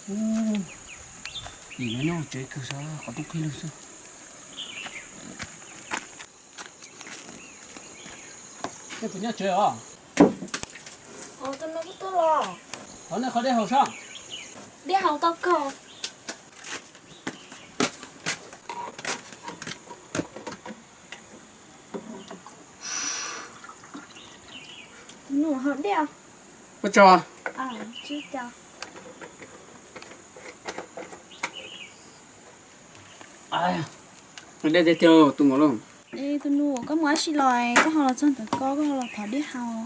Ub, tim no nyob tsev kawg sav, qhov tub qhib lug xwb. Nej puas nyob tsev os? Thov nej qhov dej haus sab. Dej haus tau kawg. Nus haus dej. Ua tsaug. Dej tiag tiag tus muam lauj. Tus nus, koj mus dab tsi los koj ho los txog ntawm ko koj ho los thov dej haus?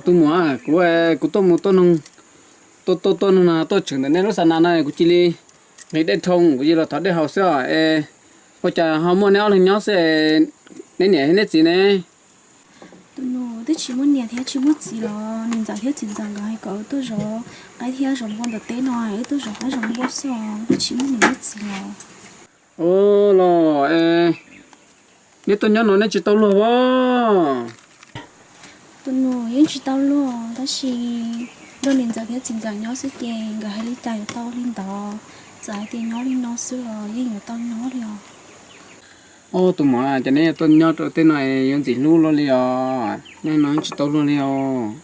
Tus muam, kuv, kuv tuaj mus tuaj noog, tuaj tuaj tuaj noog no tuaj tshwm ntawm nej lub xa nas no kuv cia li nqis dej dhau kuv cia li los thov dej haus xwb os. Es ua cas ho muaj neb ob leeg nyob xwb, neb niam neb txiv ne? Tus nus, twb tsis muaj niam thiab tsis muaj txiv los niam ntxawm thiab txiv ntxawm nkawd hais kom wb tuaj zov qaib thiab zov npua ntawm teb no, wb tuaj zov qaib zov npua xwb os, twb tsis muaj niam muaj txiv los. Ua los, neb tuaj nyob no neb tsis tau luag os? Tus nus, yeej tsis tau luag tab sis nrog niam ntxawm thiab txiv ntxawm nyob xwb ces nkawd hais li cas yuav tau li ntawd. Txawm hais tias nyob li no xwb los yeej yuav tau nyob li os. Tus muam, ces neb tuaj nyob rau tej no yuav ntxim hlub luaj li os, nyob no tsis tau luag li os.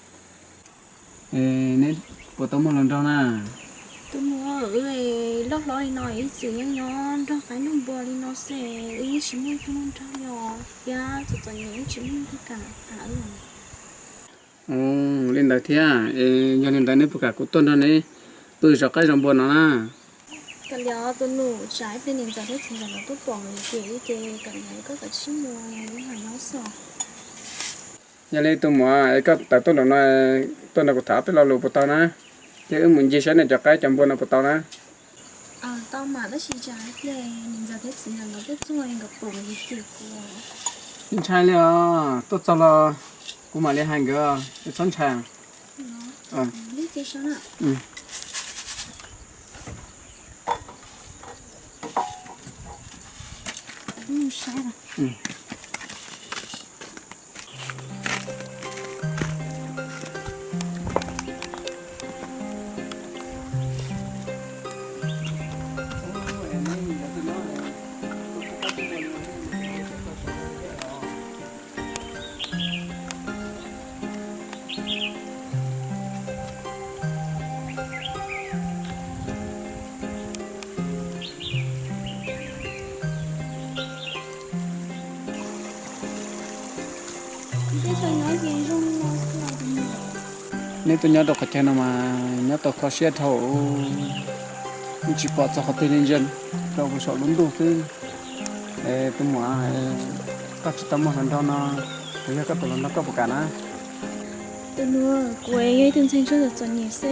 Neb puas tau muaj hluas nraug na? Tus nus, wb loj hlob li no ib txwm yeej nyob nrog qaib nrog npua li no xwb, wb yeej tsis muaj ib tug hluas nraug li os, thiab txom txom nyem yeej tsis muaj neeg kam tham wb. Li ntawd thiab, yog li ntawd neb puas kam kuv tuaj nrog neb pw zov qaib zov npua no na? Kav liam tus nus, tsam ib pliag niam ntxawm thiab txiv ntxawm nkawd tuaj pom ces wb ces kav liam koj kav tsij mus, wb mam nyob xwb. Yog li tus muam, es koj tawm tuaj nram no, tuaj nrog kuv tham peb lo lus puas tau na? Thiab wb mus ncig saib nej cov qaib cov npua no puas tau na? Tau mas tab sis tsam ib pliag niam ntxawm thiab txiv ntxawm nkawd tuaj txog nkawd pom ces kuv ntshai li os, tuaj txog los kuv mam li hais nkawd, txhob ntshai. Neb tuaj nyob rau qhov chaw no mas nyob tau kho siab dhau, yeej tsis pom txog qhov twg li, ntsia rau saum lub ntuj xwb. Tus muam, koj tsis tau muaj hluas nraug no, kuv yog koj tus hluas nraug koj puas kam na? Tus nus, kuv yog ib tug ntxhais ntsuag txom nyem xwb,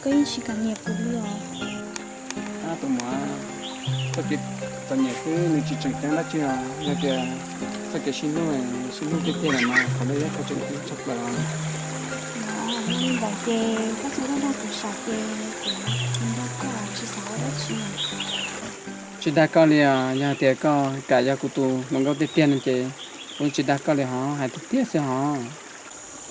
koj yeej tsis kam nyiam kuv li os. Tus muam, txoj kev txom nyem xwb nws tsis tseem ceeb dab tsi os, yog tias txoj kev sib hlub, sib hlub tiag tiag lawm mas qhov ntawd yog qhov tseem ceeb tshaj plaws os. Yog li ntawd ces koj txhob nrog kuv sam ces kuv nrog koj tsis xav ua dab tsi. Tsis dag koj li os, yog tias koj kam yog kuv tus hluas nkauj tiag tiag no ces kuv tsis dag koj li hos, hais tiag tiag xwb hos.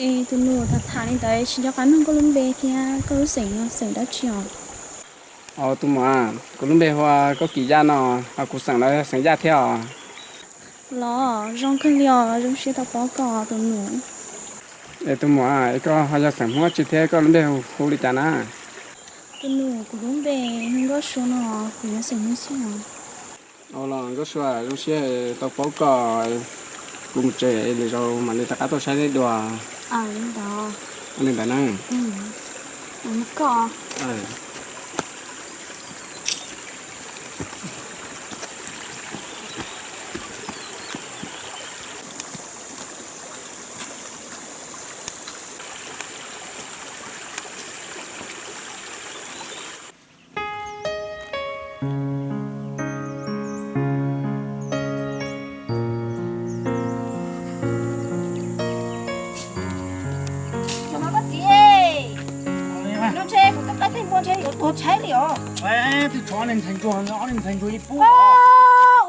Es tus nus, tham tham li ntawd tsis nco qab nug koj lub npe thiab koj lub xeem no xeem dab tsi os? Tus muam, kuv lub npe hu ua Kaub Kim Yaj no, ho kuv xeem los xeem Yaj thiab os. Los zoo kawg li os, zoo siab tau paub koj tus nus. Es tus muam, es koj ho yog xeem Hmoob tsi thiab koj lub npe hu li cas na? Tus nus, kuv lub npe hu Nkauj Sua no, kuv yog xeem Hmoob xwb os. Los Nkauj Sua, zoo siab tau paub koj, kuv mus tsev lwm zaus mam li rov qab tuaj saib nej dua. Li ntawd na.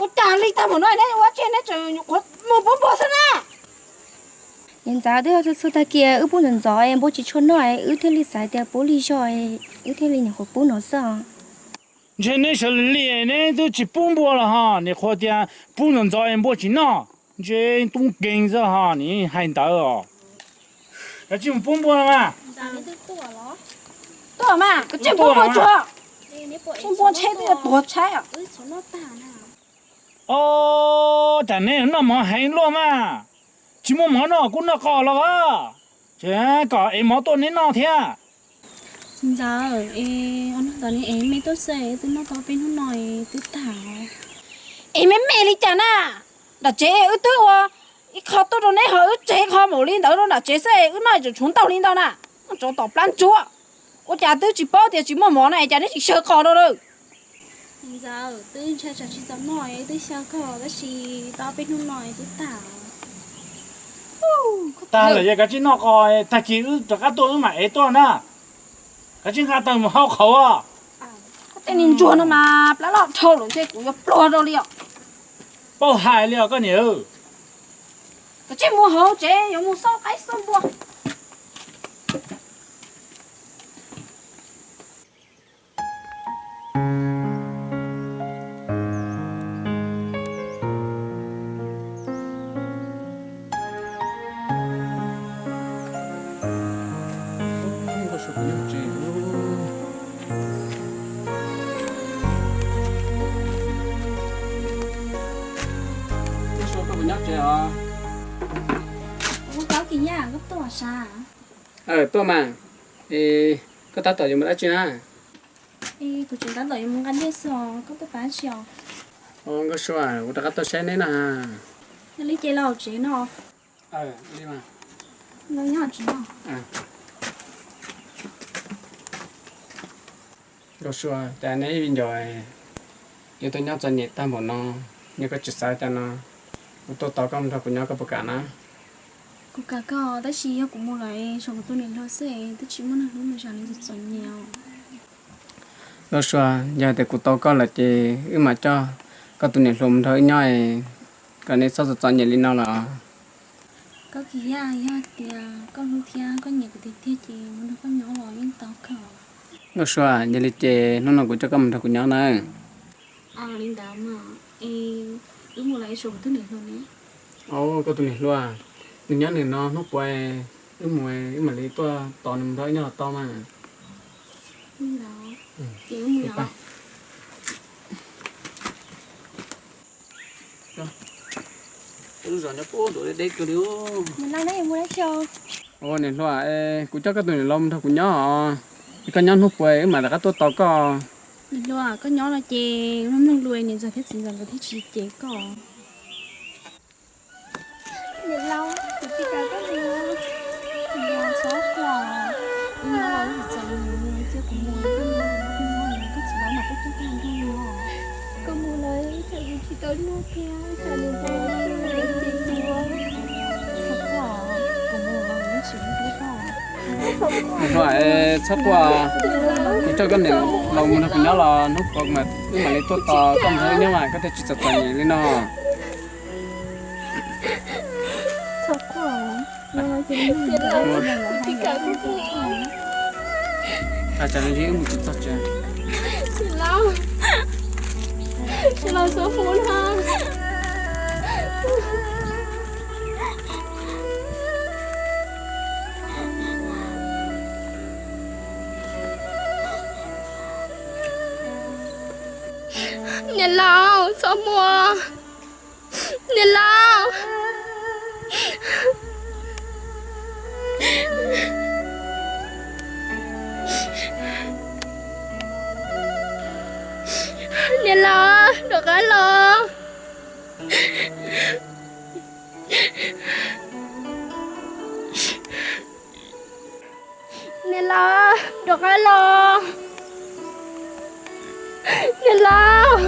Ua cas li tag npaum no neb ua tsi neb tseem nyuam qhuav mus pub npua xwb na. Niam ntxawm, twb yog txhua tag kis wb pub ntxov ntxov es npua tsis tshua noj, wb thiaj li xav tias pub li zog, wb thiaj li nyuam qhuav pub no xwb os. Ntshe neb sawv li li neb twb tsis pub npua los ho, nim qhuav tias pub ntxov ntxov es npua tsis noj. Ntshe tub nkeeg xwb ho, nim hais ntawd os. Kav tsij mus pub npua los mas. Tuaj mas, kav tsij pub npua tsuag. Npua ntshe twb yuav tuag tshaib os. Os, cas neb noj mov heev luaj mas. Tsis muaj mov noj kuj noj qos los as. Ces kom ev mov tuaj neb noj thiab. Txiv ntxawm, es hnub ntawd neb ev me tuaj xwb, twb noj tau peb hnub no es twb tag. Es me me li cas na? Nram tsev wb twb ua ib qho tuaj rau neb ho wb tseg qho npaum li ntawd rau nram tsev xwb, wb noj tseem tshuav ntau li ntawd na. Noj tsov tom plab ntsuab, ua cas twb tsis paub tias tsis muaj mov na es cas neb tsis xyaw qos rau lawm? Niam ntxawm, twb ntshai tsam tsis txaus noj es twb xyaw kawg, tab sis tau peb hnub no es twb tag. Tag lawm ces kav tsij noj qos, tag kis wb rov qab tuaj wb mam ev tuaj na. Kav tsij nqa taws mus hau qhauv. Koj tej niag ntsuag no mas plab loj dhau lawm ntshe kuv yuav pluag rau li os. Paub hais li os koj niam. Kav tsij mus hauv tsev yuav mus xauj qaib xauj npua. Ua Kaub Kis Yaj, koj tuaj sav? Tuaj mas. Koj tab tom yuav mus dab tsi na? Kuv tseem tab tom yuav mus nqa dej xwb os, koj tuaj pab tsi os? Nkauj Sua, kuv rov qab tuaj saib neb na. Yog li ces los tsev no. Nkauj Sua, cas neb ib viv ncaus yuav tuaj nyob txom nyem tag npaum no, yog koj tsis xav cas no, kuv tuaj tos koj mus nrog kuv nyob koj puas kam na? Kuv kam koj, tab sis yog kuv mus lawm es tshuav kuv tus niam hluas xwb es twb tsis muaj neeg hlub nws, tsam nws txom txom nyem. Nkauj Sua, yog tias kuv tau koj lawm ces wb mam coj koj tus niam hluas mus nrog wb nyob es kom neb txhob txom txom nyem li no los. Kaub Kis Yaj, yog tias koj hlub thiab koj nyiam kuv tiag tiag ces mus nrog koj nyob los yeej tau kawg. Nkauj Sua, yog li ces hnub no kuv coj koj mus nrog kuv nyob nawb. Li ntawd mas, es wb mus los es tshuav kuv tus niam hluas ne? Koj tus niam hluas, nws nyob nws no, hnub puav wb mus wb mam li tuaj tos nws mus nrog wb nyob los tau mas. Li ntawd, ces wb mus. Lub zos nyob puag nram deb deb kawg li. Niam hluas, kuv coj koj tus niam laus mus nrog kuv nyob os. Es koj nyob hnub puav wb mam rov qab tuaj tos koj. Niam hluas, koj nyob no ces mloog mloog lus niam ntxawm thiab txiv ntxawm nkawd thiaj tsis cem koj. Niam laus, kuv tsis kam koj mus. Niam laus, txhob quaj, wb nyob los wb tsis txom nyem, cia kuv mus, koj nyob, koj txiv laus mam tuaj coj koj mus nrog nws. Koj mus lawm tsam kuv tsis tau noj thiab tsam niam ntxawm lawv cem kuv. Txhob quaj, kuv mus los wb tsis hlub koj. Niam hluas, txhob quaj, kuv coj koj niam laus mus nrog kuv nyob los hnub puav wb mam li tuaj tos koj mus nrog wb nyob mas koj thiaj tsis txom txom nyem li no. Txhob quaj, niam laus, tsam no wb mus tsis txog tsev. Niam laus, niam laus, txhob mus na. Niam laus, txhob mus. Niam laus. Niam laus, rov qab los. Niam laus, rov qab los. Niam laus.